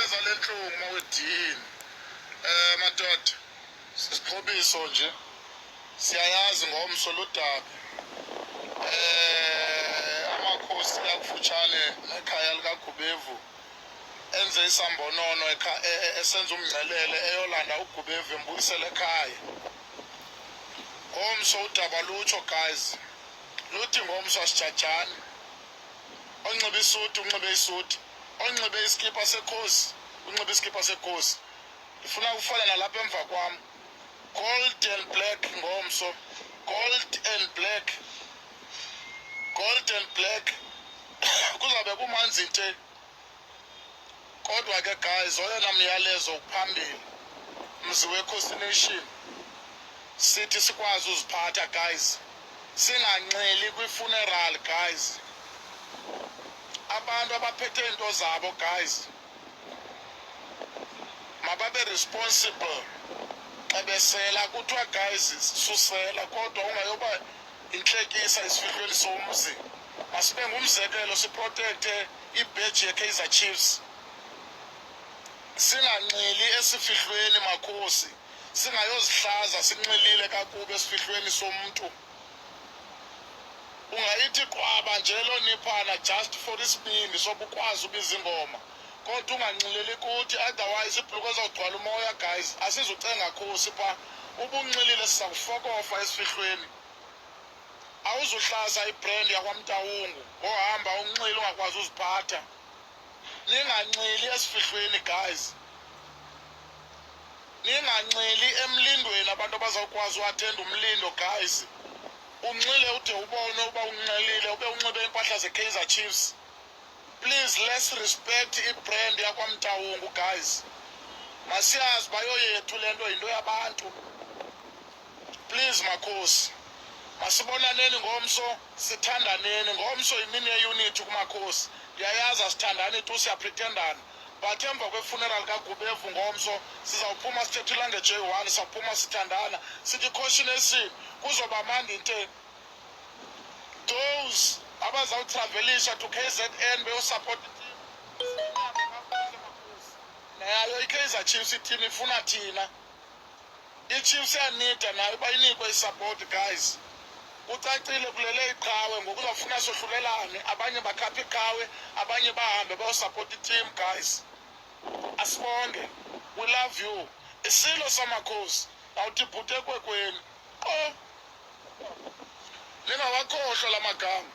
Yaze lentlungu mawedini. Madoda, sisixhobiso nje. Siyayazi ngomso ludabi. Amakhosi akufutshane nekhaya likaGubevu enze isambonono esenza umngcelele eyolanda uGubevu embuyisele ekhaya. Ngomso udaba lutsho, guys. Luthi ngomso asijajani. Onxibe isuti unxibe isuti, onxibe iskipa sekhosi unxibe iskipa sekhosi. Ndifuna ufana nalapha emva kwam. Gold and black ngomso. Gold and black. Gold and black. Kuzabe kumanzi nte. Kodwa ke guys, oyona myalezo uphambili. Mzi weKhosi Nation. Sithi sikwazi uziphatha, guys. Singanxili kwi-funeral, guys. Abantu abaphethe into zabo, guys, mababe responsible xa besela. Kuthiwa, guys, susela, kodwa ungayoba intlekisa esifihlweni somzi. Masibe ngumzekelo, siprotecte ibheji yeKaizer Chiefs. Singanxili esifihlweni, makhosi. Singayozihlaza sinxilile kakubi esifihlweni somntu. Ungayithi qwaba nje loo niphana just for isibindi sobukwazi ubiza ingoma, kodwa unganxileli kuthi, otherwise ibhulukhwe ezawugcwala umoya, guys. Asizucenga khosi pha. Ubunxilile, siza kufokofa esifihlweni. Awuzuhlaza ibrand yakwaMtawungu ngohamba unxile ungakwazi uziphatha. Ninganxili esifihlweni, guys. Ninganxili emlindweni. Abantu abazawukwazi uattenda umlindo, guys, unxile ude ubone uba unxilile, ube unxibe iimpahla zeKaizer Chiefs. Please, let's respect ibrand yakwaMtawungu, guys. Masiyazi bayoyethu le nto, yinto yabantu. Please, makhosi, masibonaneni ngomso, sithandaneni ngomso. Imini yeunity kumakhosi. Ndiyayazi asithandani tu, siyapretendana, but emva kwefuneral kaGubevu ngomso sizawuphuma sithetha ilanguage eyi-one. Sizawuphuma sithandana, sithi Khosi Nation. Kuzoba mandi nte. Those abazawutravelisha to KZN beyosapota iteam, nayo iKaizer Chiefs iteam ifuna thina. IChiefs iyanida nayo uba inikwe isupport, guys. Kucacile kulele iqhawe ngoku, uzawufuna sohlulelane. Abanye bakhapha iqhawe, abanye bahambe bayosapota iteam. Guys, asibonge. We love you. Isilo samakhosi awuthi bhute ekwekwenu. Oh, ningawakhohlwa la magama.